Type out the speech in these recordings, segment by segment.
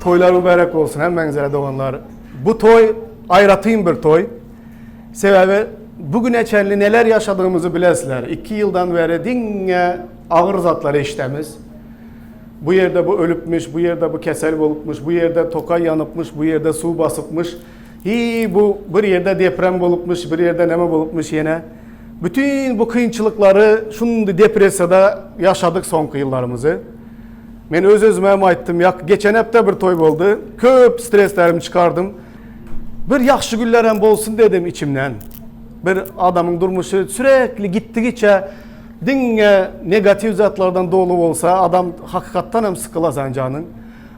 Toýlar mübärek bolsun hemmäňize doganlar. Bu toý aýratyn bir toý. Sebäbi bu güne çenli neler ýaşadygymyzy bilesizler. 2 ýyldan bäri diňe agyr zatlar eşidemiz. Bu ýerde bu ölüpmiş, bu ýerde bu kesel bolupmyş, bu ýerde tokaý ýanypmyş, bu ýerde suw basypmyş. Hiý bu bir ýerde deprem bolupmyş, bir ýerde näme bolupmyş ýene. Bütün bu kynçylyklary şundy depressiýada ýaşadyk soňky ýyllarymyzy. Men öz-özüme hem aýtdym, ýak geçen hepde bir toý boldy. Köp streslerimi çykardym. Bir ýagşy günler hem bolsun dedim içimden. Bir adamyň durmuşy sürekli gitdigiçe diňe negatiw zatlardan doly bolsa, adam hakykatdan hem sykylasan janyň.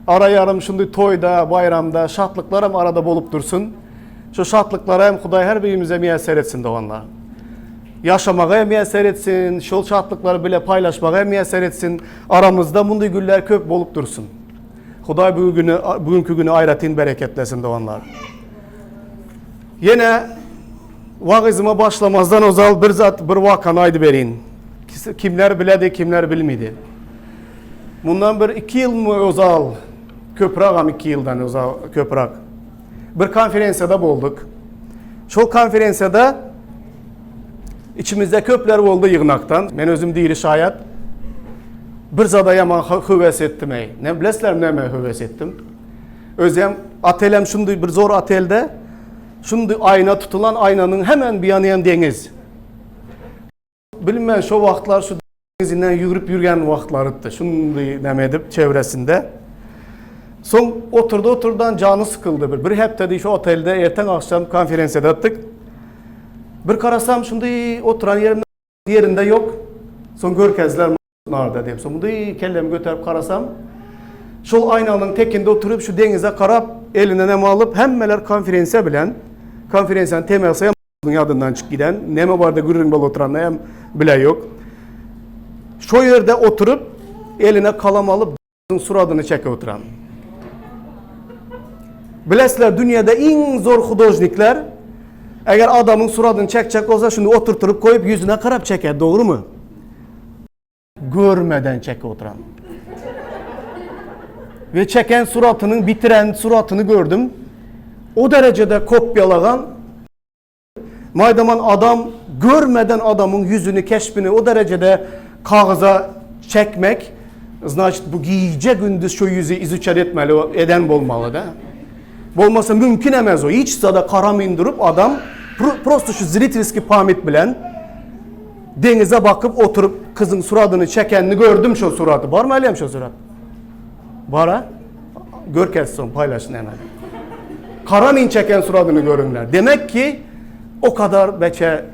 Ara ýarym şundy toýda, baýramda şatlyklar hem arada bolup dursun. Şu şatlyklara hem Hudaý her birimize miýesser etsin doganlar. Ýaşamaga hem miýesser etsin, şol şatlyklary bile paýlaşmaga hem miýesser etsin. Aramyzda mundy güller köp bolup dursun. Hudaý bu güni, bugünkü güni aýratyn bereketlesin doganlar. Ýene wagyzyma başlamazdan ozal bir zat, bir wakany aýdyp berin. Kimler biledi, kimler bilmedi. Mundan bir 2 ýylmy ozal, köprägam 2 ýyldan ozal köpräk. Bir konferensiýada bolduk. Şol konferensiýada içimizde köpler boldy ýygnakdan. Men özüm diri şaýat. Bir zada ýaman höwes etdim eý. Ne bilesizlermi näme höwes etdim? Özem otelem şundy bir zor otelde. Şundy aýna tutulan aýnanyň hemen bir ýany hem deňiz. Bilmän şo wagtlar şu deňizinden ýügrüp ýürgen wagtlarydy. Şundy näme edip çevresinde. Soň oturdy oturdan jany sykyldy bir. Bir hepdedi şu otelde erteň agşam konferensiýada atdyk. Bir karasam şundy oturan ýerimde ýerinde ýok. Soň görkezdiler narda diýip. Soň mundy kellemi göterip karasam şol aýnanyň tekinde oturyp şu deňize karap eline näme alyp hemmeler konferensiýa bilen konferensiýanyň temasy hem ýadyndan çykyp giden näme barada gürrüň bolup oturanyny hem bile ýok. Şo ýerde oturyp eline kalam alyp suradyny çekip oturan. Bilesizler dünýäde iň zor hudožnikler eger adamyň suradyny çekjek bolsa şuny oturtyryp koýup ýüzüne karap çeker dogrymy? Görmeden çekip oturan. Ve çeken suratynyň bitiren suratyny gördüm. O derecede kopýalagan Maýdaman adam görmeden adamyň ýüzüni, keşbini o derejede kagyza çekmek, znaçit bu gije gündüz şu ýüzi izuçat etmeli eden bolmaly da. Bolmasa mümkin emez o. Hiç zada karamyn durup adam prosto şu zritelski pamyt bilen deňize bakyp oturyp kyzyň suradyny çekenini gördüm şo suraty. Barmy hälem şo surat? Bara görkezsin soň paýlaşsyn hemen. Karamin çeken suradyny görüňler. Demek ki o kadar beçe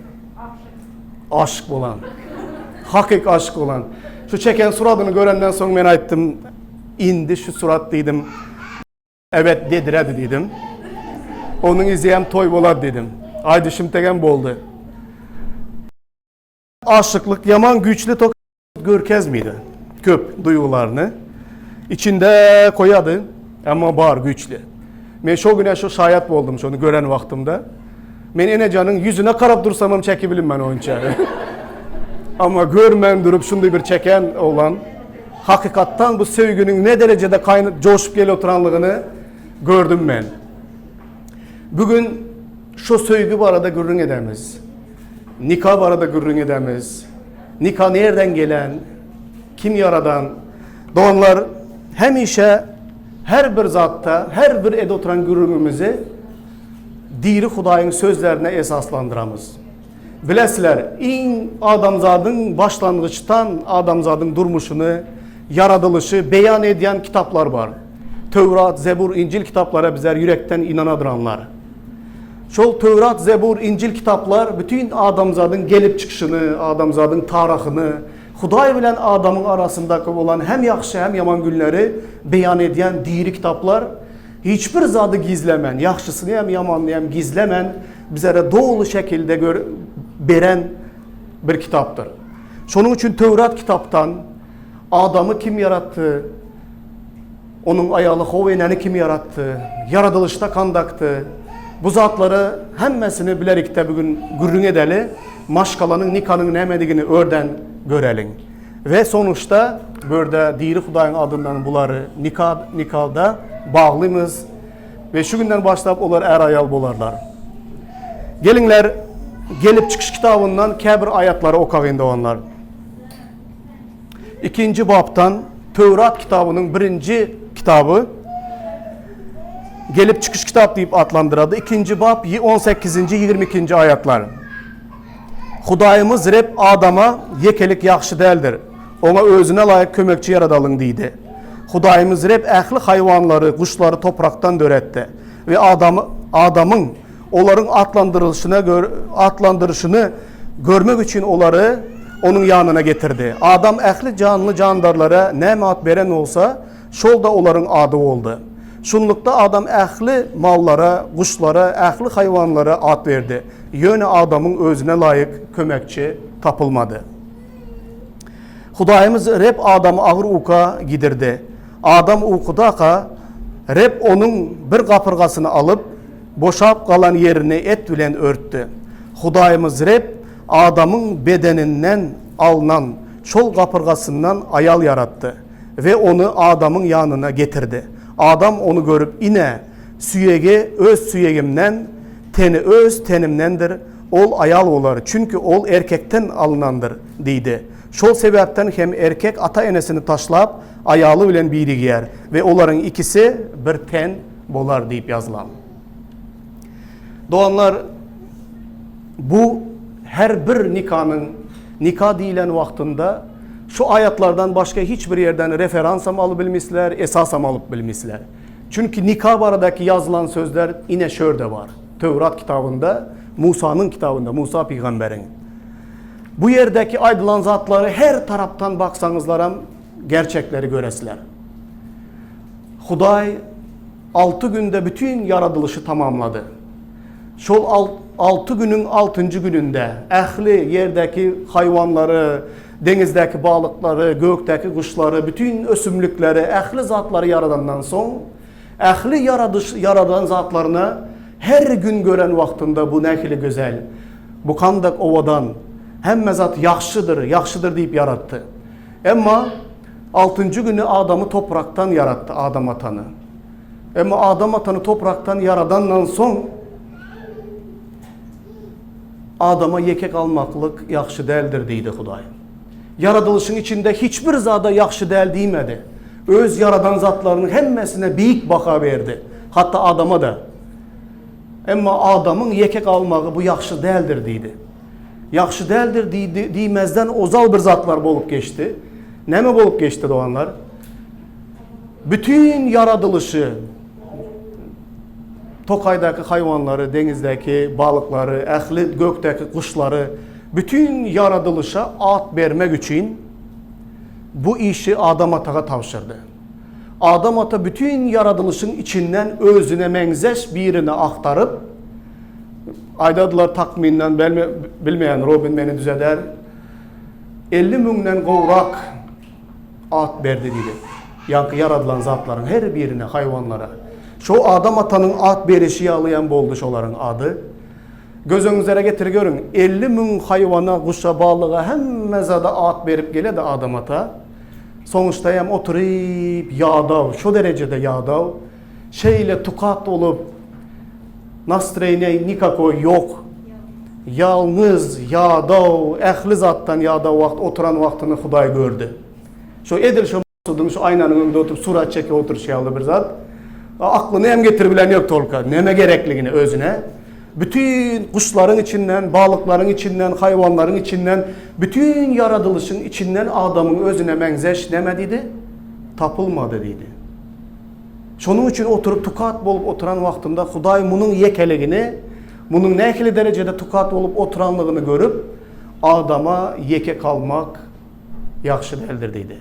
aşyk bolan. Hakyk aşyk bolan. Şu çeken suradyny görenden soň men aýtdym, indi şu surat diýdim. Evet dediredi diýdim. Onuň izi hem toý bolar diýdim. Aýdyşym tegem boldy. Aşyklyk ýaman güýçli tok görkezmedi. Köp duýgularyny içinde koýady, emma bar güýçli. Men şo güne şo şaýat boldum şony gören wagtymda. Men Enejanyň ýüzüne karap dursamam çekibilim men onça. Amma görmän durup şunday bir çeken oglan hakykatdan bu söýginiň ne derejede kaýnyp joşup gelip oturanlygyny gördüm men. Bugün şo söýgi barada gürrüň edemiz. Nika barada gürrüň edemiz. Nika nerden gelen? Kim ýaradan? Doganlar, hemişe her bir zatda, her bir ede oturan gürrüňimizi diri Hudaýyň sözlerine esaslandyramyz. Bilesizler, iň adamzadyň başlangyçdan adamzadyň durmuşyny, ýaradylyşy beýan edýän kitaplar bar. Töwrat, Zebur, Injil kitaplara bizler ýürekden ynanadyranlar. Şol Töwrat, Zebur, Injil kitaplar bütin adamzadyň gelip çykyşyny, adamzadyň taryhyny, Hudaý bilen adamyň arasyndaky bolan hem ýagşy hem ýaman günleri beýan edýän diri kitaplar. Hiç bir zady gizlemän, ýagşysyny hem ýamanyny hem gizlemän bizlere doly şekilde gör beren bir kitapdyr. Şonuň üçin Töwrat kitapdan adamy kim ýaratdy, Onuň aýaly How enäni kim ýaratdy? Ýaradylyşda kandakdy? Bu zatlary hemmesini bilerikde bu gün gürrüň edeli, maşgalanyň, nikanyň nämedigini örden göreliň. We sonuçda bu ýerde diri Hudaýyň adyndan bulary nika, nikada. baglymyz we şu günden başlap olar är-aýal bolarlar. Geliňler, Gelip çykyş kitabyndan käbir aýatlary okagyn doganlar. Ikinji bapdan Töwrat kitabynyň birinji kitaby Gelip çykyş kitap diýip atlandyrady. Ikinji bap 18-nji 22-nji aýatlar. Hudaýymyz Reb adama ýekelik ýagşy däldir. Oňa özüne laýyk kömekçi ýaradalyň diýdi. Hudaýymyz Reb ähli haýwanlary, guşlary toprakdan döretdi we adamy adamyň olaryň atlandyrylyşyna atlandyryşyny görmek üçin olary onuň ýanyna getirdi. Adam ähli janly-jandarlara näme at beren bolsa, şol-da olaryň ady boldy. Şunlukda adam ähli mallara, guşlara, ähli haýwanlara at berdi. Ýöne adamyň özüne laýyk kömekçi tapylmady. Hudaýymyz Reb adamy agyr uka gidirdi. Adam ukudaka, Reb onuň bir gapyrgasyny alyp, boşap galan ýerini et bilen örtdi. Hudaýymyz Reb adamyň bedeninden alnan şol gapyrgasyndan aýal ýaratdy we ony adamyň ýanyna getirdi. Adam ony görüp, Ine, süýegi öz süýegimden, teni öz tenimdendir, ol aýal bolar, çünki ol erkekden alnandyr diýdi. Şol sebäpden hem erkek ata-enesini taşlap, aýaly bilen birigýär we olaryň ikisi bir ten bolar diýip ýazylan. Doganlar, bu her bir nikanyň nika diýlen wagtynda şu aýatlardan başga hiç bir ýerden referansam alyp bilmisler, esasam alyp bilmisler. Çünki nika baradaky ýazylan sözler ine şörde bar. Töwrat kitabynda, Musanyň kitabynda, Musa pygamberiň. Bu ýerdäki aýdylan zatlary her tarapdan baksaňyzlaram gerçekleri göresizler. Hudaý alty günde bütin ýaradylyşy tamamlady. Şol alty günüň altynjy gününde ähli ýerdäki haýwanlary, deňizdäki balyklary, gökdäki guşlary, bütin ösümlikleri, ähli zatlary ýaradandan soň, ähli ýaradyş ýaradan zatlaryny her gün gören wagtynda bu nähili gözel, bu kandak owadan, hemme zat ýagşydyr, ýagşydyr diýip ýaratdy. Emma altynjy güni adamy toprakdan ýaratdy, Adam atany. Emma Adam atany toprakdan ýaradandan soň adama ýeke galmaklyk ýagşy däldir diýdi Hudaý. Ýaradylyşyň içinde hiç bir zada ýagşy däl diýmedi. Öz ýaradan zatlarynyň hemmesine beýik baha berdi. Hatda adama-da. Emma adamyň ýeke galmagy bu ýagşy däldir diýdi. Ýagşy däldir diýdi, diýmezden ozal bir zatlar bolup geçdi. Näme bolup geçdi doganlar? Bütin ýaradylyşy, tokaýdaky haýwanlary, deňizdäki balyklary, ähli gökdäki guşlary, bütin ýaradylyşa at bermek üçin bu işi Adam ataga tabşyrdy. Adam ata bütin ýaradylyşyň içinden özüne meňzeş birini agtaryp, aýdadylar takmyndan, bilmeýän, Robin meni düzeder, 50 müňden gowrak at berdi diýdi. Ýaňky ýaradylan zatlaryň her birine, haýwanlara. Şo Adam atanyň at berişi ýaly hem boldy şolaryň ady. Göz öňüňizlere getir görüň, 50 müň haýwana, guşa, balyga hemme zada at berip geledi Adam ata. Soňuşda hem oturyp ýadaw, şo derejede ýadaw, şeýle tukat bolup, nastroýeniýa nikakoý ýok. Ýalňyz, ýadaw, ähli zatdan ýadaw wagt oturan wagtyny Hudaý gördi. Şo edil şo Masudyň şu aýnanyň öňünde oturyp surat çekip oturyşy ýaly bir zat. Aklyny hem getiribilen ýok tolka, näme gerekligini özüne. Bütin guşlaryň içinden, balyklaryň içinden, haýwanlaryň içinden, bütin ýaradylyşyň içinden adamyň özüne meňzeş näme diýdi? Tapylmady diýdi. Şonuň üçin oturyp tukat bolup oturan wagtynda Hudaý munuň ýekeligini, munuň nähili derejede tukat bolup oturanlygyny görüp, adama ýeke galmak ýagşy däldir diýdi.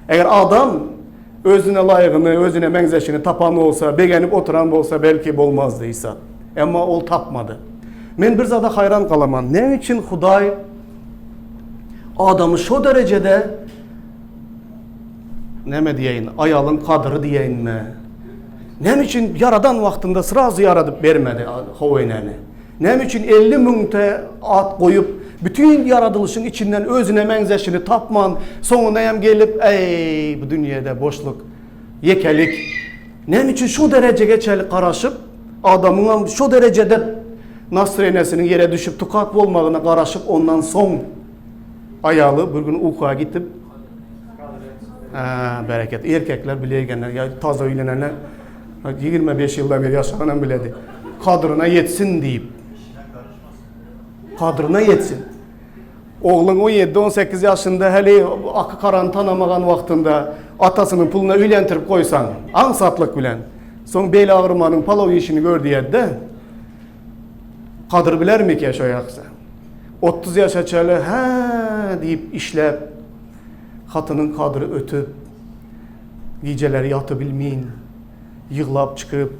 Eger adam özüne laýygyny, özüne meňzeşini tapan bolsa, begenip oturan bolsa, belki bolmazdy Isa. Emma ol tapmady. Men bir zada haýran galaman. Näme üçin Hudaý adamy şo derejede näme diýeýin, aýalyň gadyry diýeýinmi? Näme üçin ýaradan wagtynda srazu ýaradyp bermedi How enäni? Näme üçin 50 müňte at goýup, bütin ýaradylyşyň içinden özüne meňzeşini tapman, soňunda hem gelip, eý, bu dünýede boşluk, ýekelik. Näme üçin şu derejege çenli garaşyp, adamyňam şu derejede nastroýeniýesiniň ýere düşüp tukat bolmagyna garaşyp ondan soň aýaly bir gün uka gitip Hä, bereket. Erkekler bileýgenler, ýa taza öýlenenler 25 ýyldan beri ýaşaganam biledi. Kadryna ýetsin diýip. Kadryna ýetsin. Ogluň on ýedi, on sekiz ýaşynda häli aky karany tanamagan wagtynda atasynyň puluna öýlentirip goýsaň, aňsatlyk bilen, soň bel agyrmanyň palaw iýişini gör diýedi-de. Gadyr bilermikä şo ýagsa? 30 ýaşa çenli hä diýip işläp, hatynyň kadry ötüp, gijeleri ýatybilmin, ýyglap çykyp,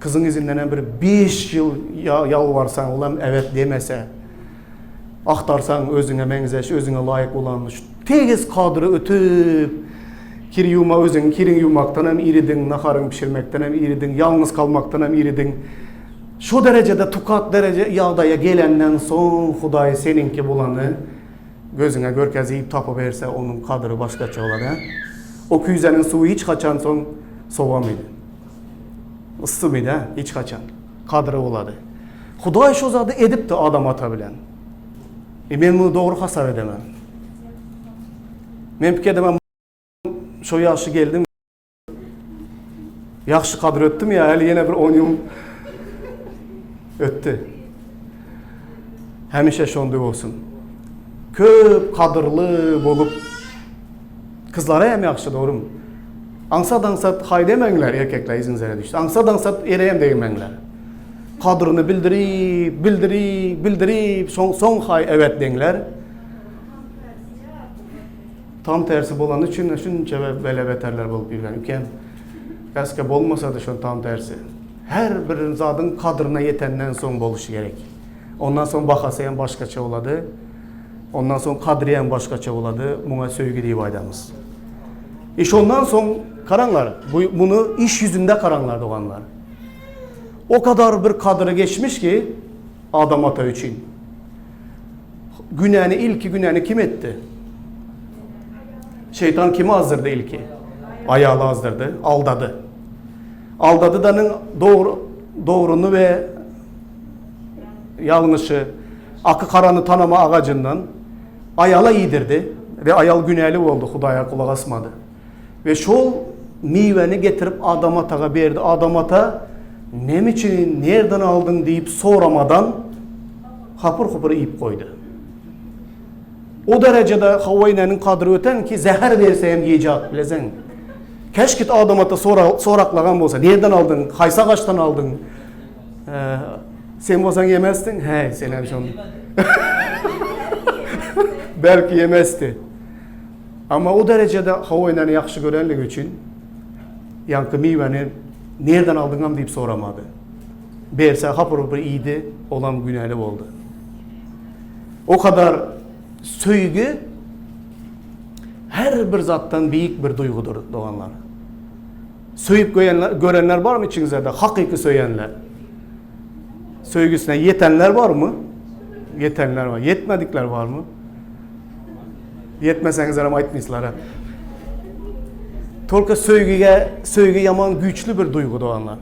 kyzyň izindenem bir beş ýyl ýalbarsaň, olam evet demese, Agtarsaň özüňe meňzeş, özüňe laýyk bolanyny şu tegiz kadry ötüp, kir ýuwma özüňiň kiriňi ýuwmakdan hem iridiň, naharyňy bişirmekden hem iridiň, ýalňyz galmakdan hem iridiň. Şo derejede tukat dereje ýagdaýa gelenden soň Hudaý seniňki bolany gözüňe görkezip tapyberse onuň kadry başgaça bolar hä. O küýzäniň suwy hiç haçan soň sowamydy. Yssymydy hä hiç haçan. Kadry bolady. Hudaý şo zady edipdi Adam ata bilen. E men muny dogry hasap edemem. Men pikir edemem şo ýagşy geldim. Ýagşy kadyr ötdüm ýa häli ýene bir 10 ýyl ötdi. Hemişe şonda bolsun. Köp kadyrly bolup kyzlara hem ýagşy dogrymy? Aňsat-aňsat haý demäňler erkekler iziňizere düşse. Aňsat-aňsat ere hem degmäňler. Kadryny bildirip, bildirip, bildirip, soň soň haý evet deňler. Tam tersi bolany üçin şunça bele beterler bolup ýörgen eken. Käşgä bolmasady şon tam tersi. Her bir zadyň kadryna ýetenden soň boluşy gerek. Ondan soň bahasy hem başgaça bolady. Ondan soň kadry hem başgaça bolady. Muňa söýgi diýip aýdamyz. E şondan soň karaňlar, bu muny iş ýüzünde karaňlar doganlar. O kadar bir kadry geçmiş ki Adam ata üçin. Günäni ilki günäni kim etdi? Şeytan kimi azdyrdy ilki? Aýaly azdyrdy, aldady. Aldady danyň dogry dogryny we ýalňyşy aky karany tanama agajyndan aýala iýdirdi we aýal günäli boldy, Hudaýa gulak asmady. We şol miweni getirip Adam ataga berdi. Adam ata neme üçin, nerden aldyň diýip soramadan hapyr-hupur iýip goýdy. O derejede Hawa enäniň kadry öten ki, zäher berse hem iýjek, bileseň. Käşgit Adam ata soraklagan bolsa, nerden aldyň, haýsy agaçdan aldyň? Sen bolsaň ýemezdiň? He, sen hem şony. Belki ýemezdi. Amma o derejede Hawa enäni ýagşy görenligi üçin ýaňky miweni nerden aldyňam diýip soramady. Berse hapyr-hupur iýdi, olam günäli boldy. O kadar söýgi her bir zatdan beýik bir duýgudyr, doganlar. Söýüp görenler barmy içiňizde? Hakyky söýenler. Söýgüsine ýetenler barmy? Ýetenler bar. Ýetmedikler barmy? Ýetmeseňiz hem aýtmaýsizlar. Tolka söýgüge, söýgi ýaman güýçli bir duýgy doganlar.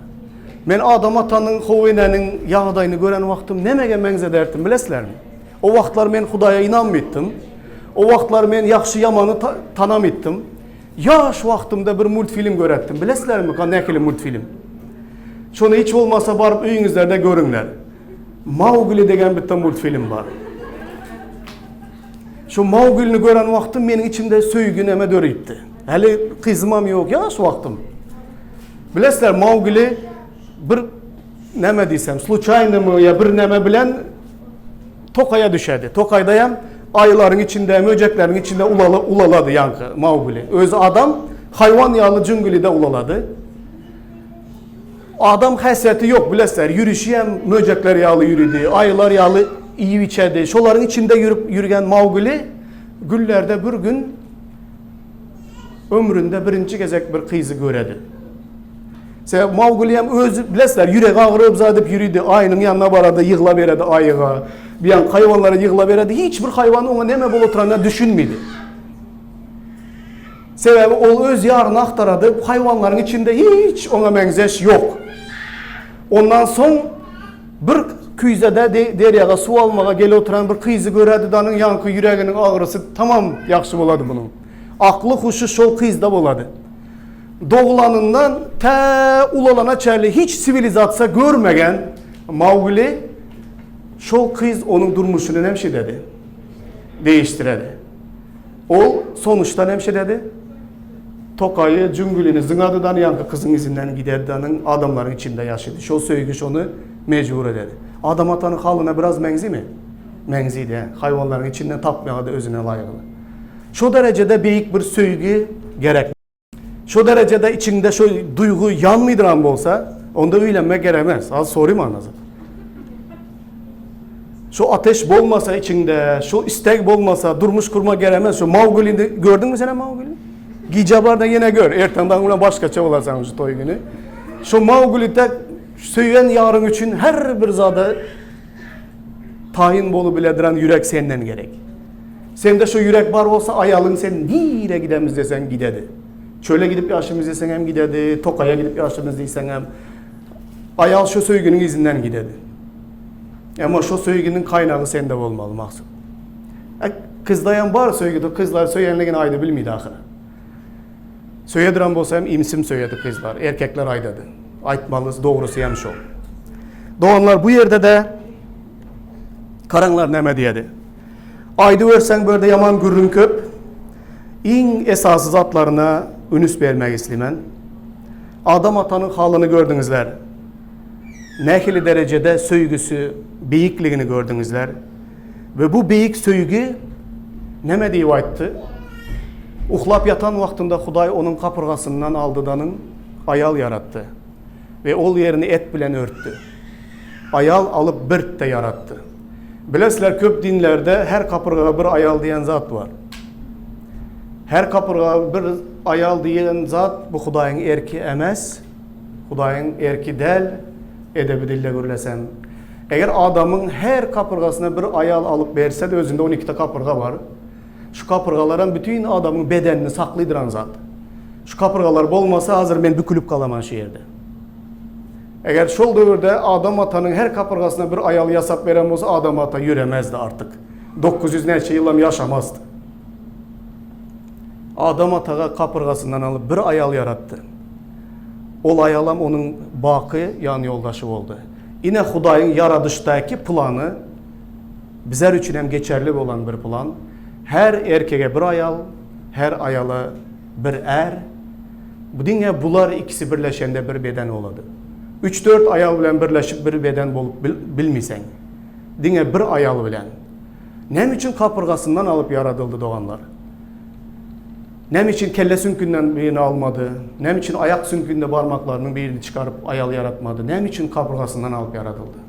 Men Adam atanyň, How enäniň ýagdaýyny gören wagtym nämege meňzederdim bilesizlermi? O wagtlar men Hudaýa ynanmytdym. O wagtlar men ýagşy-ýamany tanamytdym. Ýaş wagtymda bir multfilm göräpdim. Bilesizlermi, nähili multfilm? Şony hiç bolmasa baryp öýüňizlerde görüňler. Maugli degen bitta multfilm bar. Şu Mauglini gören wagtym meniň içimde söýgi näme döreyipdi. Häli gyzymam ýok, ýaş wagtym. Bilesizler, Maugli bir näme diýsem, sluçaýnymy ýa bir näme bilen Tokaýa düşedi. Tokaýda hem aýylaryň içinde, möjekleriň içinde ulala, ulalady ýaňky Maugli. Özi adam, haýwan ýaly jüňgülide ulalady. Adam häsiýeti ýok, bilesizler, ýürüşi hem möjekler ýaly ýürüdi, aýylar ýaly iýip içedi. Şolaryň içinde ýürüp ýürgen Maugli güllerde bir gün ömründe birinji gezek bir gyzy göredi. Sebäbi Maugli hem özi bilesizler, ýüregi agyryp zat edip ýürüdi, aýynyň ýanyna barady, ýygla beredi aýyga. Bir ýan haýwanlara ýygla beredi. Hiç bir haýwan oňa näme bolup oturanyna düşünmedi. Sebäbi ol öz ýaryny agtarady, haýwanlaryň içinde hiç oňa meňzeş ýok. Ondan soň bir küýzede derýaga suw almaga gelip oturan bir gyzy göredi-de, onuň ýaňky ýüreginiň agyrysy tamam ýagşy bolady munuň. Akly-huşy şol gyzda bolady. Doglanyndan tä ulalana çenli hiç siwilizasiýa görmegen Maugli şol gyz onuň durmuşyny nemşededi? Değiştiredi. Ol sonuçda nemşededi? Tokaýy, jüňgülini zyňadydan ýaňky gyzyň izinden gidedi danyň adamlaryň içinde ýaşady. Şol söýgi şony mejbur ededi. Adam atanyň halyna biraz meňzimi? Meňzidi. Haýwanlaryň içinden tapmaga-da özüne laýygyny. Şo derejede beýik bir söýgi gerek. Şo derejede içiňde şo duýgy ýanmydyran bolsa, onda öýlenmek gerekmez. Az sorry manasy. Şo ateş bolmasa içiňde, şo istek bolmasa durmuş kurma gerekmez. Şo Mauglini gördüňmi sen Mauglini? Gije barda ýene gör. Erten daň bilen başgaça bolarsaň şu toý güni. Şo Mauglide söýen ýaryň üçin her bir zada taýyn bolup bilediren ýürek senden gerek. Sende şu ýürek bar bolsa aýalyň sen nirä gidemiz deseň gidedi. Çöle gidip ýaşamyz diýseň hem gidedi, tokaýa gidip ýaşamyz diýseň hem. Aýal şu söýginiň yzyndan gidedi. Emma şu söýginiň kaýnagy sende bolmaly Maksut. E, kyzda hem bar söýgi, kyzlar söýenligini aýdy bilmeydi ahyry. Söýediren bolsa hem imsim söýedi kyzlar, erkekler aýdady. Aýtmaly dogrusy hem şol. Doganlar bu ýerde-de Garaňlar näme diýedi. Aýdyberseň bu ýerde ýaman gürrüň köp. Iň esasy zatlaryna ünüs bermek islimen. Adam atanyň halyny gördüňizler. Nähili derejede söýgüsi beýikligini gördüňizler. We bu beýik söýgi näme diýip aýtdy? Uhlap ýatan wagtynda Hudaý onuň gapyrgasyndan aldydanyň aýal ýaratdy we ol ýerini et bilen örtdi. Aýal alyp birtde ýaratdy. Bilesizler köp dinlerde her kapyrgaga bir aýal diýen zat bar. Her kapyrgaga bir aýal diýen zat bu Hudaýyň erki emes. Hudaýyň erki däl edebi dilde gürlesem. Eger adamyň her kapyrgasyna bir aýal alyp berse-de özünde on ikide kapyrga bar. Şu kapyrgalaram bütin adamyň bedenini saklydyran zat. Şu kapyrgalar bolmasa hazir men bükülip galaman şu ýerde. Eger şol döwürde Adam atanyň her kapyrgasyna bir aýal ýasap beren bolsa Adam ata ýöremezdi artyk. 900 näçe ýylam ýaşamazdy. Adam ataga kapyrgasyndan alyp bir aýal ýaratdy. Ol aýalam onuň baky ýan ýoldaşy boldy. Ine Hudaýyň ýaradyşdaky plany bizler üçin hem geçerli bolan bir plan. Her erkege bir aýal, her aýala bir är. Bu diňe bular ikisi birleşende bir beden bolady. Üç-dört aýal bilen birleşip bir beden bolup bilmiseň. Diňe bir aýal bilen. Näme üçin kapyrgasyndan alyp ýaradyldy doganlar? Näme üçin kelle süňkünden birini almady? Näme üçin aýak süňkünde barmaklarynyň birini çykaryp aýal ýaratmady? Näme üçin kapyrgasyndan alyp ýaradyldy?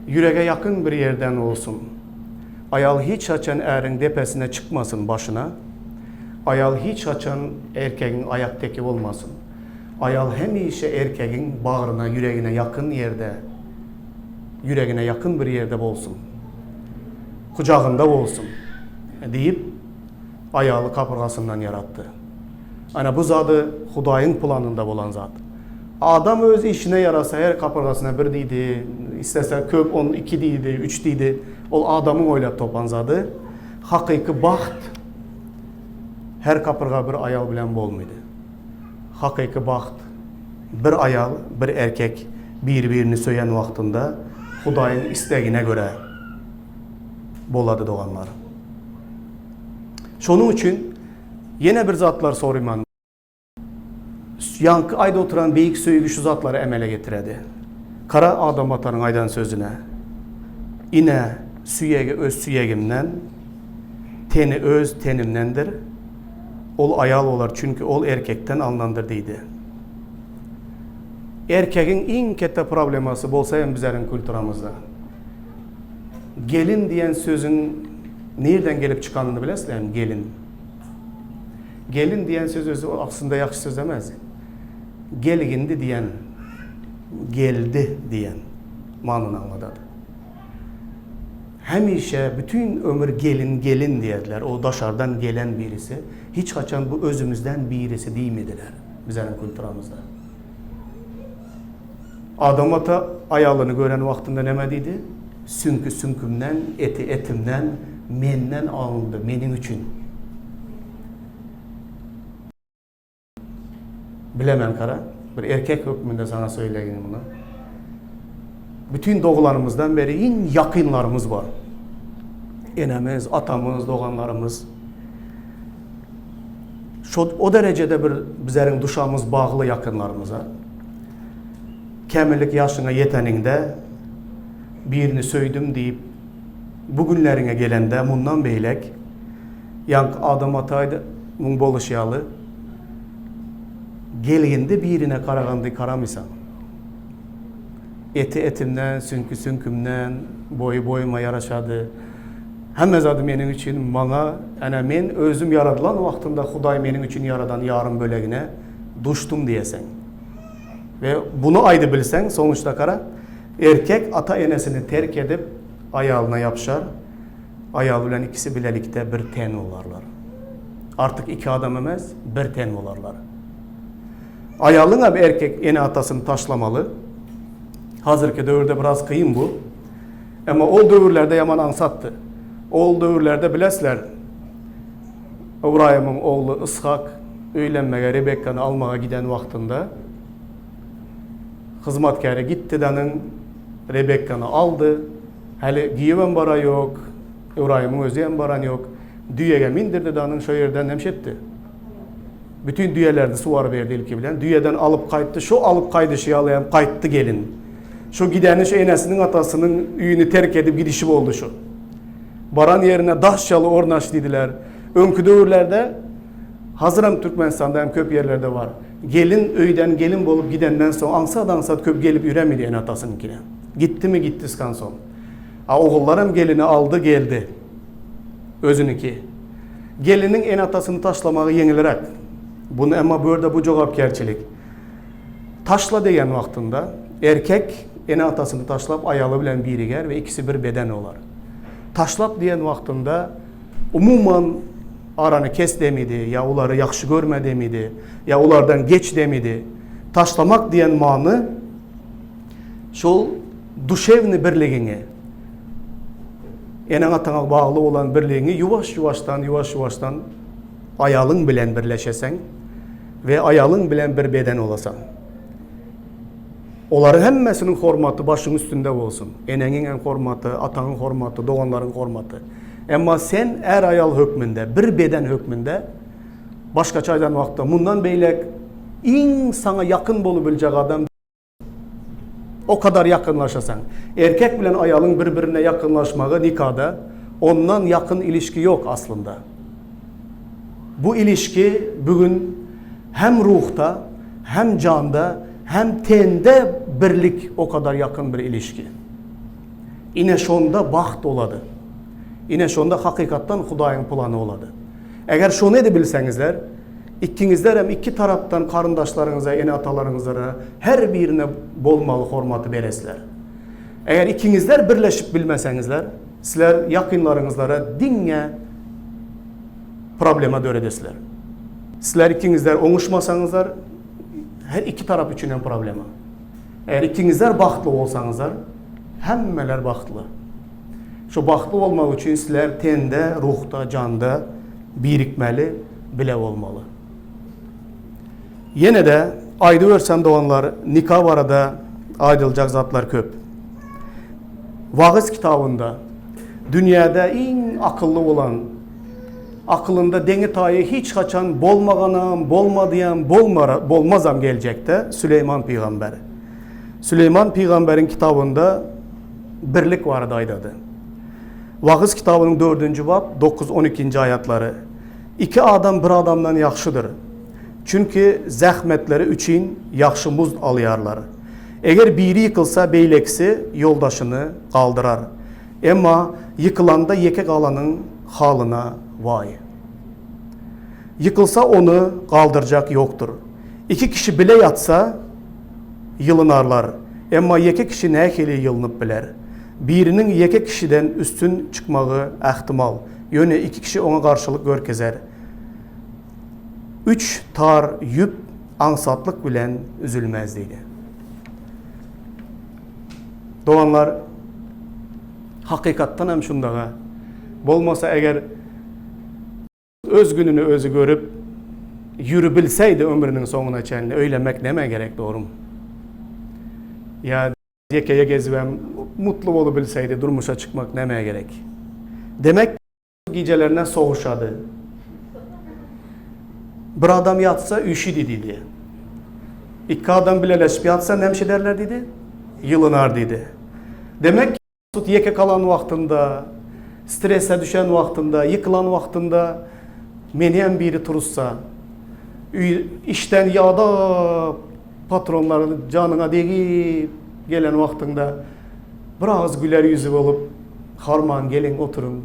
Ýürege ýakyn bir ýerden bolsun. Aýal hiç haçan äriň depesine çykmasyn başyna. Aýal hiç haçan erkegiň aýak teki bolmasyn. Aýal hemişe erkegiň bagryna ýüregine ýakyn ýerde ýüregine ýakyn bir ýerde bolsun. Gujagynda bolsun diýip aýaly gapyrgasyndan ýaratdy. Ana bu zady Hudaýyň planynda bolan zat. Adam öz işine ýarasa her gapyrgasyna bir diýdi, islese köp on iki diýdi, üç diýdi. Ol adamyň oýlap topan zady. Hakyky bagt her gapyrga bir aýal bilen bolmydy. Hakyky bagt bir aýal, bir erkek bir-birini söýen wagtynda Hudaýyň islegine görä bolady doganlar. Şonuň üçin ýene bir zatlar soryman. Ýaňky aýda oturan beýik söýgi şu zatlary emele getiredi. Kara Adam atanyň aýdan sözüne. Ine, süýegi öz süýegimden, teni öz tenimdendir. Ol aýal bolar, çünki ol erkekden alnandyr diýdi. Erkegiň iň ketde problemasy bolsa hem bizleriň kulturamyzda. Gelin diýen sözüň nirden gelip çykanyny bilesizlermi? Gelin. Gelin diýen söz özi aslynda ýagşy söz emes. Gelgindi diýen, geldi diýen manyny aňladady. Hemişe bütin ömür gelin gelin diýerdiler, o daşardan gelen birisi, hiç haçan bu özümizden birisi diýmediler bizeniň kulturamyzda. Adam ata aýalyny gören wagtynda näme diýdi? Süňki süňkümden, eti etimden, menden alyndy, meniň üçin. Bilemen kara, bir erkek hökmünde saňa söýleýin muny. Bütün doglanymyzdan beri iň ýakynlarymyz bar. Enemiz, atamyz, doganlarymyz. Şo o derejede bir bizleriň duşamyz bagly ýakynlarymyza. Kämillik ýaşyňa ýeteniňde birini söýdüm diýip bu günleriňe gelende mundan beýlek ýaňky Adam ataýdy muň boluşy ýaly Gelginde birine garagandy garamysaň. Eti etimden, süňki süňkümden, boýy boýuma ýaraşady. Hemme zady meniň üçin, maňa, ene men özüm ýaradylan wagtynda Hudaý meniň üçin ýaradan ýarym bölegine duşdum diýeseň. We buny aýdybilseň, sonuçda gara, erkek ata-enesini terk edip, aýalyna ýapyşar. Aýaly bilen ikisi bilelikde bir ten bolarlar. Artyk iki adam emes, bir ten bolarlar. Aýalyňam erkek ene-atasyny taşlamaly. Hazirki döwürde biraz kyn bu. Emma ol döwürlerde ýaman aňsatdy. Ol döwürlerde bilesler, Ybraýymyň ogly Yshak öýlenmege Rebekkany almaga giden wagtynda hyzmatkäri gitdi-de Rebekkany aldy. Häli giýewem bara ýok, Ybraýymyň özem baran ýok. Düýege mindirdi danyň şo ýerden hem şetdi. Bütin düýelerdi suwary berdi ilki bilen. Düýeden alyp gaýtdy. Şo alyp gaýdyşy ýaly hem gaýtdy gelin. Şo gideni şo enesiniň atasynyň öýüni terk edip gidişi boldy şo. Baran ýerine daş ýaly ornaş diýdiler. Öňki döwürlerde hazıram Türkmenistanda hem köp ýerlerde bar. Gelin öýden gelin bolup gidenden soň aňsat-aňsat köp gelip ýüremidi ene-atasynyňkine. Gitdimi gitdi skanson. A ogullaram gelini aldy geldi. Özüniki. Geliniň ene-atasyny taşlamagy ýeňilräk. Buny emma bu ýerde bu jogapkärçilik. Taşla diýen wagtynda erkek ene-atasyny taşlap aýaly bilen biriger we ikisi bir beden bolar. Taşlap diýen wagtynda umuman arany kes demidi ýa olary ýagşy görme demidi ýa olardan geç demidi. Taşlamak diýen many Şol duşewnyý birligiňi, eneň-ataňa bagly bolan birligiňi ýuwaş-ýuwaşdan, ýuwaş-ýuwaşdan aýalyň bilen birleşeseň we aýalyň bilen bir beden bolasaň. Olaryň hemmesiniň hormaty başyň üstünde bolsun. Eneňiň hem hormaty, ataňyň hormaty, doganlaryň hormaty. Emma sen är-aýal hökmünde, bir beden hökmünde başgaça aýdan wagtda mundan beýläk iň saňa ýakyn bolubiljek adam O kadar ýakynlaşasaň. Erkek bilen aýalyň bir-birine ýakynlaşmagy nikada ondan ýakyn ilişki ýok aslynda. Bu ilişki bugün hem ruhda, hem janda, hem tende birlik o kadar ýakyn bir ilişki. Ine şonda bagt bolady. Ine şonda hakykatdan Hudaýyň plany bolady. Eger şony edibilseňizler, Ikiňizler hem iki tarapdan garyndaşlaryňyza, ene-atalaryňyzlara her birine bolmaly hormaty beresizler. Eger ikiňizler birleşip bilmeseňizler, sizler ýakynlaryňyzlara diňe problema döredesizler. Sizler ikiňizler oňuşmasaňyzlar, her iki tarap üçin hem problema. Eger ikiňizler bagtly bolsaňyzlar, hemmeler bagtly. Şu bagtly bolmak üçin sizler tende, ruhda, janda birikmeli, bile bolmaly. Ýene-de aýdybersem doganlar, nika barada aýdyljak zatlar köp. Wagyz kitabynda dünýäde iň akylly bolan, akylynda deňi-taýy hiç haçan bolmaganam, bolmadyam, bolmazam geljekde Süleýman pygamber. Süleýman pygamberiň kitabynda birlik barada aýdady. Wagyz kitabynyň dördünji bap, dokuz, on ikinji aýatlary, Iki adam bir adamdan ýagşydyr. Çünki zähmetleri üçin ýagşy muzd alýarlar. Eger biri ýykylsa, beýlekisi ýoldaşyny galdyrar. Emma ýykylanda ýeke galanyň halyna waý! Ýykylsa ony galdyrjak ýokdur. Iki kişi bile ýatsa, ýylynarlar. Emma ýeke kişi nähili ýylynyp biler? Biriniň ýeke kişiden üstün çykmagy ähtimal, ýöne iki kişi oňa garşylyk görkezer. Üç tar ýüp aňsatlyk bilen üzülmez diýdi. Doganlar, hakykatdan hem şundaga. Bolmasa eger öz gününi özi görüp ýüribilseydi ömrüniň soňuna çenli öýlenmek nämä gerek dogrymy? Ýa ýekeje gezibem mutly bolubilseydi durmuşa çykmak nämä gerek? Demek gijelerine soguşady. Bir adam ýatsa üşüdi diýdi. Iki adam bileleşip ýatsa näme ederler diýdi? Ýylynar diýdi. Demek tut ýeke kalan wagtynda, strese düşen wagtynda, ýykylan wagtynda meni hem biri turuzsa, işden ýadap patronlar janyňa degip gelen wagtyňda bir agyz güler ýüzi bolup, Harman geliň oturyň,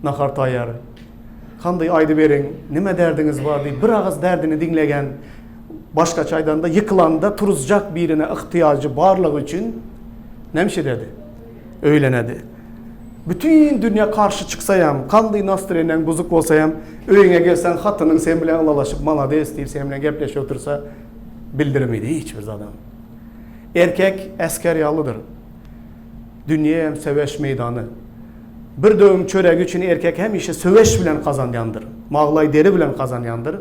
nahar taýýar. Kandy aýdyberiň, nime derdiňiz bar diýip bir agyz derdini diňlegen, başgaça aýdanda ýykylanda turuzjak birine yhtyýajy barlygy üçin näme ededi? Öýlenedi. Bütin dünýä garşy çyksaýam, kandy nastreniýaň buzuk bolsaýam, öýüňe gelseň hatynyň sen bilen ylalaşyp malades diýip sen bilen gepleşip otursa bildirmedi hiç bir zadam. Erkek esger ýalydyr. Dünýe hem söweş meýdany. Bir döwüm çöregi üçin erkek hemişe söweş bilen gazanýandyr. Maglaý deri bilen gazanýandyr.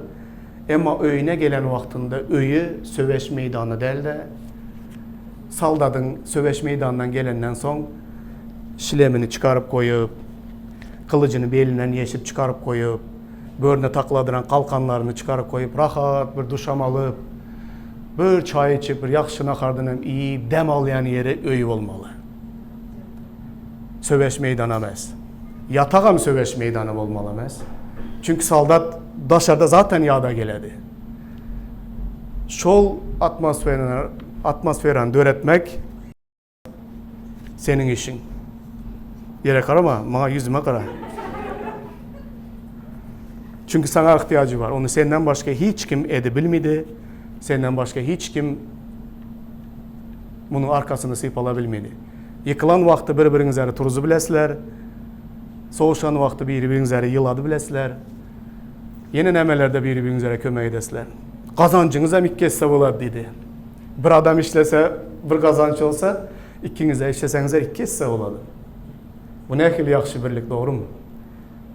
Emma öýüne gelen wagtynda öýi söweş meýdany däl-de, soldadyň söweş meýdanyndan gelenden soň şlemini çykaryp goýup, gylyjyny belinden ýeşip çykaryp goýup, börüne takladyran kalkanlaryny çykaryp goýup, rahat bir duşam alyp, bir çaý içip, bir ýagşy nahardan hem iýip, dem alýan ýeri öýi bolmaly. Söweş meýdany emes. Ýatagam söweş meýdany bolmaly emes. Çünki soldat daşarda zaten ýada geledi. Şol atmosferany, atmosferany döretmek seniň işiň. Ýere garama, maňa ýüzüme gara. Çünki saňa yhtyýajy bar. Ony senden başga hiç kim edibilmedi. Senden başga hiç kim munuň arkasyny sypalabilmedi. Ýykylan wagty bir-biriňizleri turuzy bilesizler. Sowuşan wagty biri-biriňizleri ýylady bilesizler. Ýene nämelerde biri-biriňizlere kömek edesizler. Gazanjyňyz hem iki esse bolar diýdi. Bir adam işlese bir gazanç bolsa, ikiňiz-de işleseňizler iki esse bolady. Bu nähili ýagşy birlik, dogrumy?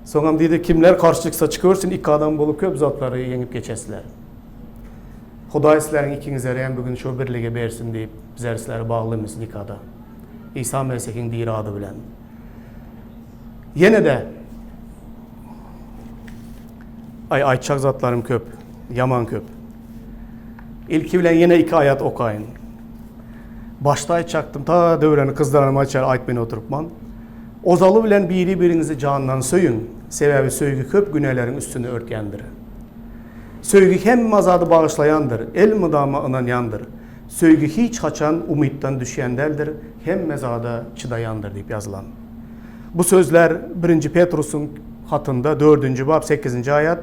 Soňam diýdi, kimler garşy çyksa çykybersin, iki adam bolup köp zatlary ýeňip geçesizler. Hudaý sizleriň ikiňizleri hem bu gün şo birlige bersin diýip, bizler sizleri baglymyz nikada. Isa Mesihiň diri ady bilen. Ýene-de Aý aýtjak zatlarym köp, ýaman köp. Ilki bilen ýene iki aýat okaýyn. Başda aýtjakdym, ta döwreni gyzdyranyma çenli aýtmaýyn oturypman. Ozaly bilen biri-biriňizi jandan söýüň, sebäbi söýgi köp günäleriň üstüni örtýändir. Söýgi hemme zady bagyşlaýandyr, elmydama ynanýandyr. Söýgi hiç haçan umytdan düşýän däldir, hemme zada çydaýandyr diýip ýazylan. Bu sözler Birinji Petrusyň hatynda dördünji bap sekizinji aýat,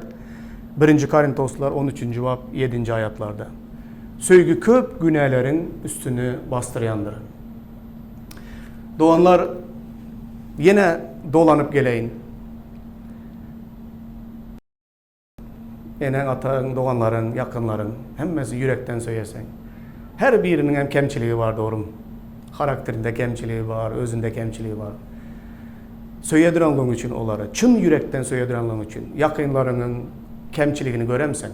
Birinji Korintoslylar on üçünji bap ýedinji aýatlarda. Söýgi köp günäleriň üstüni basdyrýandyr. Doganlar, ýene dolanyp geleýin. Eneň-ataň, doganlaryň, ýakynlaryň hemmesi ýürekden söýeseň. Her biriniň hem kemçiligi bar dogrum. Harakterinde kemçiligi bar, özünde kemçiligi bar. Söýediranlygyň üçin olary, çyn ýürekden söýediranlygyň üçin ýakynlaryňyň kemçiligini göremseň?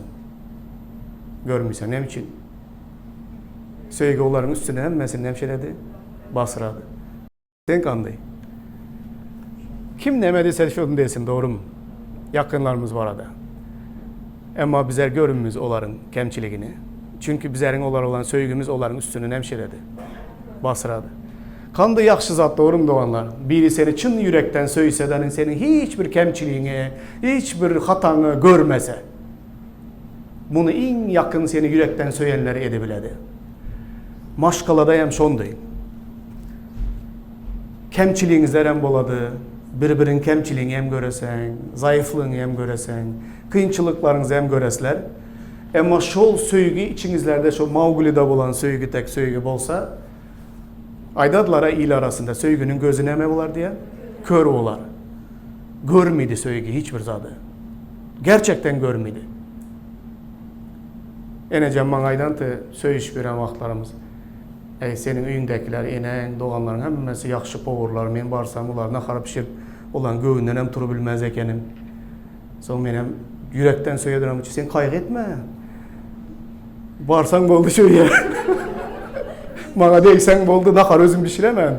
Görmüseň näme üçin? Söýgi olaryň üstüne hemmesini nemşeledi, basyrady. Sen kandy? Kim näme diýse şony desin dogrymy? Ýakynlarymyz barada. Emma bizler görünmiz olaryň kemçiligini. Çünki bizleriň olara bolan söýgimiz olaryň üstüni nemşeledi. Basyrady. Kandy ýagşy zat dogrymy doganlar? Biri seni çyn ýürekden söýse-de seniň hiç bir kemçiligiňi, hiç bir hataňy görmese. Muny iň ýakyn seni ýürekden söýenler edibiledi. Maşgalada hem şondy. Kemçiligiňizler hem bolady. Bir-biriň kemçiligiňi hem göreseň, zaýyflygyňy hem göreseň, kynçylyklaryňyzy hem göresler. Emma şol söýgi içiňizlerde şo Mauglide bolan söýgi tek söýgi bolsa, Aýdadylar-a il arasynda söýginiň gözi näme bolar diýen? Kör bolar. Görmedi söýgi hiç bir zady. Gerçekden görmedi. Enejem maňa aýdanty söýüşip ýören wagtlarymyz. Äý, seniň öýüňdäkiler, eneň, doganlaryň hemmesi ýagşy powurlar, men barsam ular nahar bişirip, olaryň göwnündenem turubilmez ekenim. Soň menem ýürekden söýedirem üçin sen kaýgy etme. Barsaň boldy şu öýe. Maňa degseň boldy, nahar özüm bişiremen.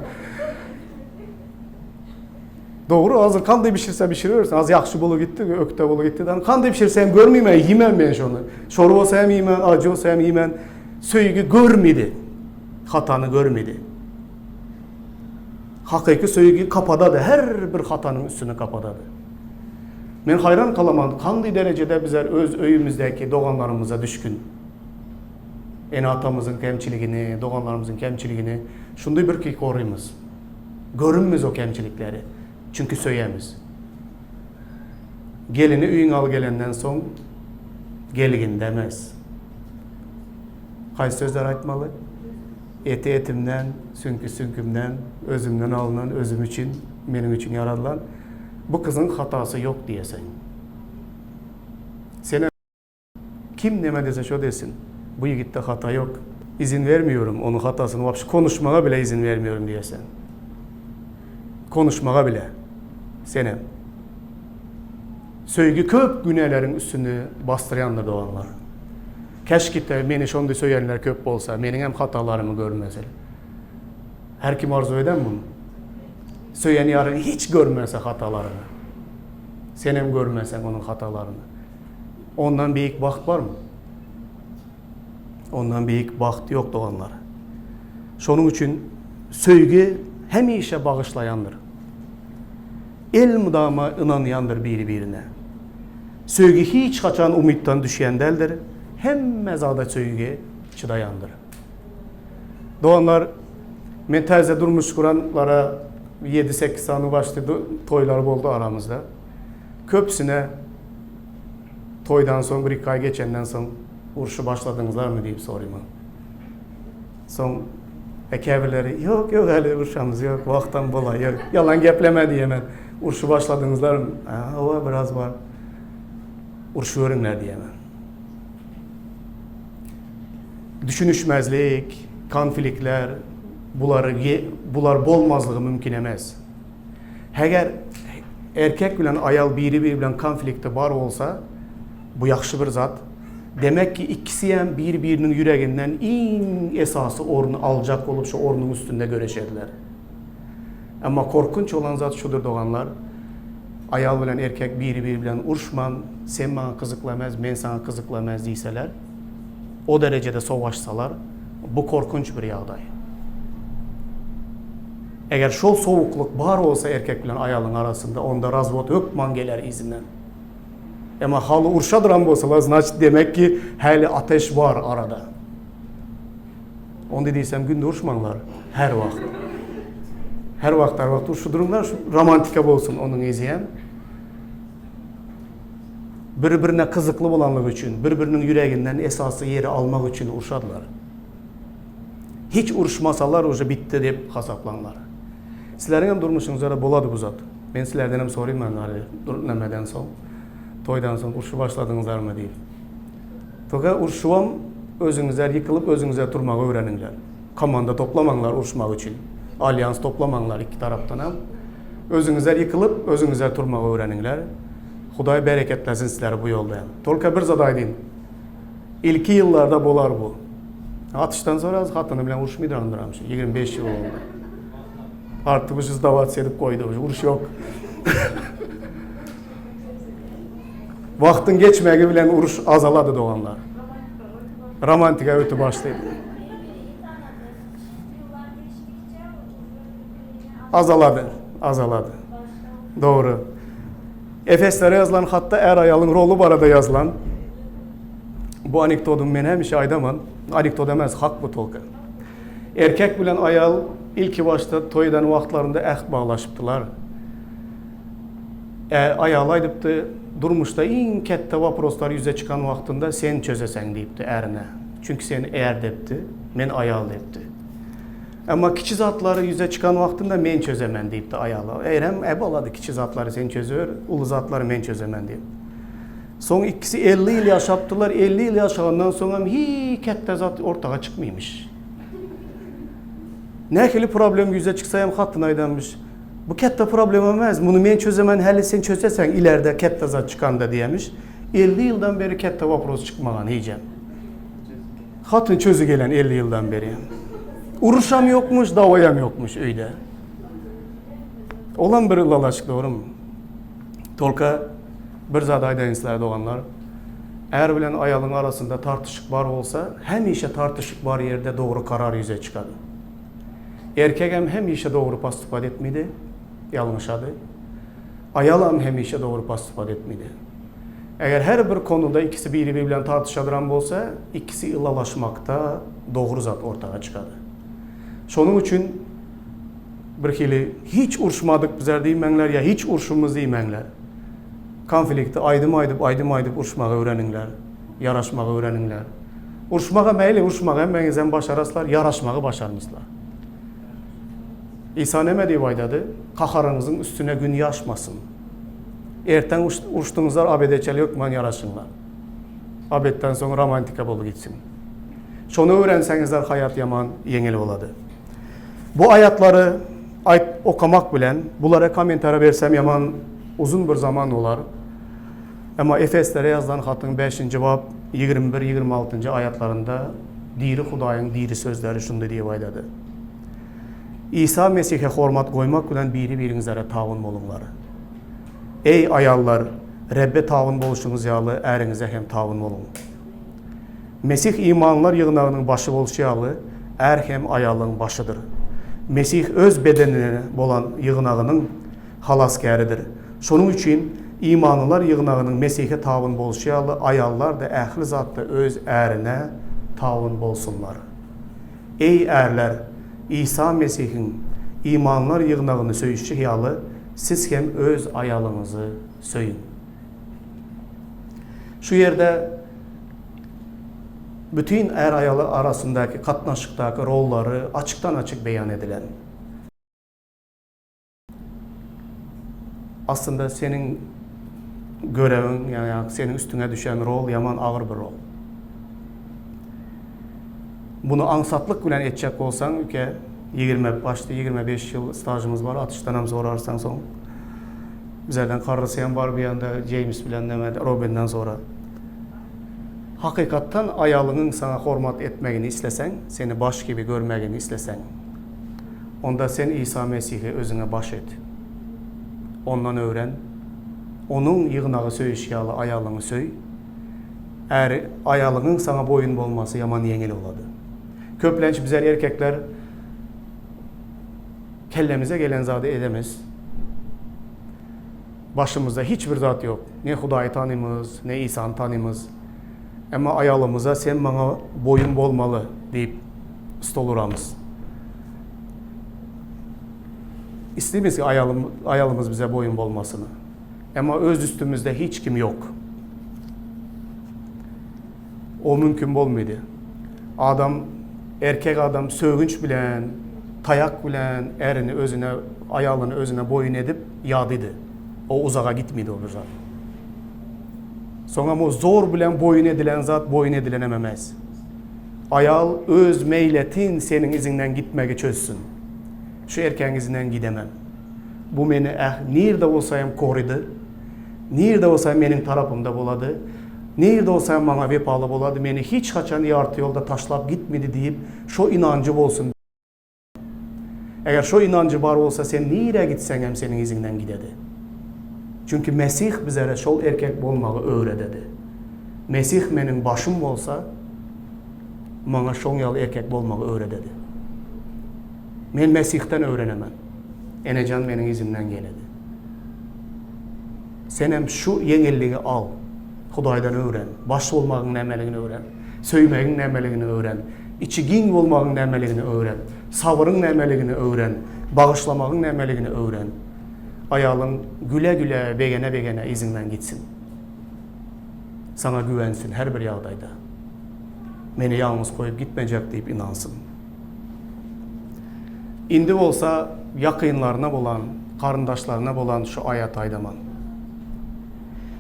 Dogry, hazır kanday bişirse bişiribersin. Az ýagşy bolup gitdi, ökde bolup gitdi. Dan kanday bişirse hem görmeýmen, ýemem men şony. Şor bolsa hem ýemän, ajy bolsa hem ýemän. Söýgi görmedi. Hatany görmedi. Hakyky söýgi kapadady, her bir hatanyň üstüni kapadady. Men haýran galaman, kanday derejede bizler öz öýümizdäki doganlarymyza düşgün. Ene-atamyzyň kemçiligini, doganlarymyzyň kemçiligini şunday bir ki korymyz. Görünmez o kemçilikleri. Çünki söýemiz. Gelini öýüňe al gelenden soň gelgin demez. Haýsy sözleri aýtmaly? Eti etimden, süňki süňkümden, özümden alnan, özüm üçin, meniň üçin ýaradylan. Bu kyzyň hatasy ýok diýeseň. Senem kim neme dese şo desin. Bu ýigitde hata ýok. Izin bermiyorum onuň hatasyny wapşe konuşmaga bile izin bermiyorum diýeseň. Konuşmaga bile. Senem. Söýgi köp günäleriň üstüni basdyrýandyr doganlar. Käşgite meni şondy söýenler köp bolsa, meniňem hatalarymy görmese. Her kim arzuw eder muny. Söýen ýaryň hiç görmese hatalaryňy. Senem görmeseň onuň hatalaryny. Ondan beýik bagt barmy? Ondan beýik bagt ýok doganlar. Şonuň üçin söýgi hemişe bagyşlaýandyr. Elmydama ynanýandyr biri-birine. Söýgi hiç haçan umytdan düşýän däldir, hemme zada söýgi çydaýandyr. Doganlar, men täze durmuş guranlara ýedi-sekiz sany başly toýlar boldy aramyzda. Köpüsine toýdan soň bir-iki aý geçenden soň urşy başladyňyzlarmy diýip soraýman. Soň e käbirleri ýok ýok häli urşamyz ýok wagtam bolaýar ýalan gepleme diýemen urşy başladyňyzlarmy hawa biraz bar urşuweriňler diýemen. Düşünişmezlik, konfliktler bulary bular bolmazlygy mümkin emes. Heger erkek bilen aýal biri-biri bilen konflikti bar bolsa, bu ýagşy bir zat. Demek ki, ikisi hem bir-biriniň ýüreginden iň esasy orny aljak bolup şu ornuň üstünde göreşerler. Emma korkunç bolan zat şudur doganlar, aýal bilen erkek biri-biri bilen urşman, sen maňa gyzykly emes, men saňa gyzykly emes diýseler, o derejede sowaşsalar, bu korkunç bir ýagdaý. Eger şol sowuklyk bar bolsa erkek bilen aýalyň arasynda, onda razwod hökman geler yzyndan. Emma haly urşa duran bolsalar, znaçit demek ki, häli ateş bar arada. Onda diýsem günde urşmaňlar, her wagt. Her wagt, her wagt urşa duruňlar, şu romantika bolsun onuň yzy hem. Bir-birine gyzykly bolanlygy üçin, bir-biriniň ýüreginden esasy ýeri almak üçin urşadylar. Hiç uruşmasalar uje bitdi diýip hasaplaňlar. Sizleriň hem durmuşyňyzda bolady bu zat. Men sizlerden hem soraýman hali nämeden soň, toýdan soň urşup başladyňyzlarmy diýip. Toka urşubam özüňizler ýykylyp özüňizler turmagy öwreniňler. Komanda toplamaňlar uruşmak üçin. Alýans toplamaňlar iki tarapdan hem. Özüňizler ýykylyp özüňizler turmagy öwreniňler. Hudaý bereketlesin sizleri bu ýolda hem. Tolka bir zat aýdyn. Ilki ýyllarda bolar bu. Atyşdan sonra az hatyny bilen uruşmaýdyrandyram şu 25 ýyl boldy. Artyk uje sdawats edip goýdy, uje uruş ýok. Wagtyň geçmegi bilen uruş azalady doganlar. Romantika ötüp başlady. Azalady, azalady. Dogry. Efeslere ýazylan hatda är-aýalyň roly barada ýazylan. Bu anekdodymy men hemişe aýdaman. Anekdot emes, hak bu tolka. Erkek bilen aýal ilki başda toý eden wagtlarynda äht baglaşypdylar. Ä, aýaly aýdypdy, durmuşda iň ketde waproslar ýüze çykan wagtynda sen çözeseň diýipdi ärine. Çünki sen är depdi, men aýal depdi. Emma kiçi zatlary ýüze çykan wagtynda men çözemen diýipdi aýaly. Eýrem e bolady kiçi zatlary sen çözüber, uly zatlary men çözemen diýip. Soň ikisi 50 ýyl ýaşapdylar, 50 ýyl ýaşagandan soň hem hiý ketde zat ortaga çykmyýmyş. Nähili problem ýüze çyksa hem hatyn aýdanmyş. Bu ketde problem emes, muny men çözemen häli sen çözeseň ilerde ketde zat çykanda diýemiş. 50 ýyldan beri ketde wopros çykmagan hijem. Hatyn çözü gelen 50 ýyldan beri. Uruşam ýokmuş, dawaýam ýokmuş öýde. Olam bir ylalaşyk dogrymy? Tolka bir zat aýdaýyn sizlere doganlar. Är bilen aýalyň arasynda tartyşyk bar bolsa, hemişe tartyşyk bar ýerde dogry karar ýüze çykady. Erkegem hemişe dogry postupat etmidi, ýalňyşady. Aýalam hemişe dogry postupat etmidi. Eger her bir konuda ikisi biri-biri bilen tartyşadyran bolsa, ikisi ylalaşmakda dogry zat ortaga çykady. Şonuň üçin bir hili hiç urşmadyk bizler diýmäňler ýa hiç urşumyz diýmäňler. Konflikti aýdym aýdyp, aýdym aýdyp urşmagy öwreniňler. Ýaraşmagy öwreniňler. Urşmaga meýli, urşmagy hemmeňizem başaraslar, ýaraşmagy başarmyslar. Isa näme diýip aýdady? Gaharyňyzyň üstüne gün ýaşmasyn. Erteň urşduňyzlar obede çenli hökman ýaraşyňlar. Obedden soň romantika bolup gitsin. Şony öwrenseňizler haýat ýaman ýeňil bolady. Bu aýatlary aýt okamak bilen bulara kommentariýa bersem ýaman uzyn bir zaman bolar. Emma Efeslere ýazylan hatyň bäşinji bap 21, 26-njy aýatlarynda diri Hudaýyň diri sözleri şundy diýip aýdady. Isa Mesihe hormat goýmak bilen biri-biriňizlere tabyn boluňlar. Eý, aýallar, Rebbe tabyn bolşuňyz ýaly, äriňize hem tabyn boluň. Mesih imanlylar ýygnagynyň başy bolşy ýaly, är hem aýalyň başydyr. Mesih öz bedenine bolan ýygnagynyň Halasgäridir. Şonuň üçin imanlylar ýygnagynyň Mesihe tabyn bolşy ýaly, aýallar-da ähli zatda öz ärine tabyn bolsunlar. Eý, ärler, Isa Mesihiň imanlylar ýygnagyny söýüşi ýaly, siz hem öz aýalyňyzy söýüň. Şu ýerde bütin är-aýaly arasyndaky gatnaşykdaky rollary açykdan-açyk beýan edilen. Aslynda seniň görewiň, ýa seniň üstüňe düşen rol ýaman agyr bir rol. Muny aňsatlyk bilen etjek bolsaň, ülke 20 başda 25 ýyl stažymyz bar, atyşdanam sorarsaň soň. Bizlerden karrysy hem bar bu ýanda Jeýms bilen näme Robinden sora. Hakykatdan aýalyňyň saňa hormat etmegini isleseň, seni baş kibi görmegini isleseň, Onda sen Isa Mesihi özüňe baş et. Ondan öwren. Onuň ýygnagy söýüşi ýaly aýalyňy söý. Äri, aýalyňyň saňa boýun bolmasy ýaman ýeňil bolady. Köplenç bizler erkekler kellemize gelen zady edemiz. Başymyzda hiç bir zat ýok. Ne Hudaýy tanymyz, ne Isany tanymyz. Emma aýalymyza sen maňa boýun bolmaly diýip stol uramyz. Isleýmiz ki aýalym, aýalymyz bize boýun bolmasyny. Emma öz üstümizde hiç kim ýok. O mümkin bolmady. Adam, erkek adam sögünç bilen, taýak bilen ärini özüne, aýalyny özüne boýun edip ýadydy. O uzaga gitmedi o bir zat. Soňam o zor bilen boýun edilen zat boýun edilenem emes. Aýal öz meýletin seniň iziňden gitmegi çözsün. Şu erkegiň izinden gidemem. Bu meni eh nirde bolsaýam korydy. Nirde bolsaýam meniň tarapymda bolady. Nirde bolsaýam maňa wepaly bolady. Meni hiç haçan ýarty ýolda taşlap gitmedi diýip şo ynanjy bolsun. Eger şo ynanjy bar bolsa sen nirä gitseňem seniň iziňden gidedi. Çünki Mesih bizere şol erkek bolmagy öwrededi. Mesih meniň başym bolsa, maňa şoň ýaly erkek bolmagy öwrededi. Men Mesihden öwrenemen. Enejan meniň izimden geledi. Senem şu ýeňilligi al. Hudaýdan öwren. Baş bolmagyň nämeligini öwren. Söýmegiň nämeligini öwren. Içi giň bolmagyň nämeligini öwren. Sabyryň nämeligini öwren. Bagyşlamagyň nämeligini öwren. Aýalyň güle-güle, begene-begene yzyňdan gitsin. Saňa güwensin her bir ýagdaýda. Meni ýalňyz goýup gitmejek diýip ynansyn. Indi bolsa ýakynlaryna bolan, garyndaşlaryna bolan şu aýaty aýdaman.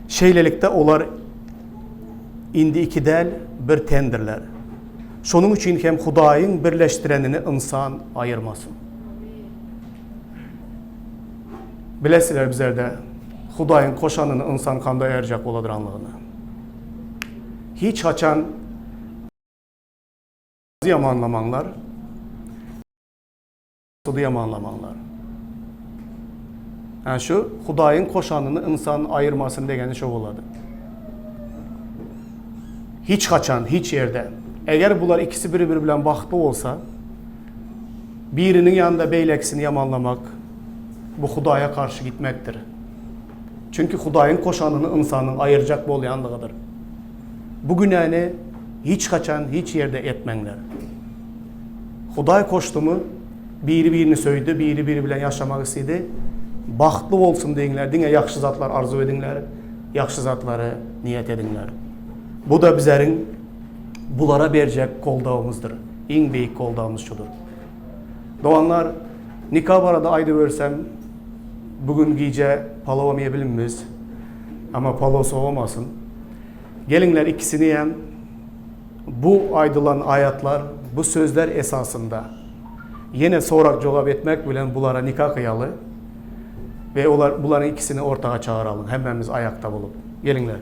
Şeýlelikde olar indi iki däl, bir tendirler. Şonuň üçin hem Hudaýyň birleşdirenini ynsan aýyrmasyn. Bilesiler bizlerde Hudaýyň koşanyny ynsan kanda aýyrjak boladranlygyny. Hiç haçan ýamanlamaňlar. Ýamanlamaňlar. Hä şu Hudaýyň koşanyny ynsan aýyrmasyn degeni şo bolady. Hiç haçan, hiç ýerde. Eger bular ikisi biri-biri bilen bagtly bolsa, biriniň ýanynda beýlekisini ýamanlamak bu Hudaýa garşy gitmekdir. Çünki Hudaýyň koşanyny ynsanyň aýyrjak bolýanlygydyr. Bu günäni hiç haçan, hiç ýerde etmäňler. Hudaý koşdumy, biri-birini söýdi, biri-biri bilen ýaşamak isledi. Bagtly bolsun diýiňler, diňe ýagşy zatlar arzuw ediňler, ýagşy zatlary niýet ediňler. Bu-da bizeriň bulara berjek goldawymyzdyr. Iň beýik goldawymyz şudur. Doganlar, nika barada aýdybersem, bu gün gije palawam iýebilinmiz. Amma palaw sowamasyn. Geliňler ikisiniyem bu aýdylan aýatlar, bu sözler esasynda ýene sorag-jogap etmek bilen bulara nika kyýaly we olar bularyň ikisini ortaga çagaralyň hemmämiz aýakda bolup. Geliňler.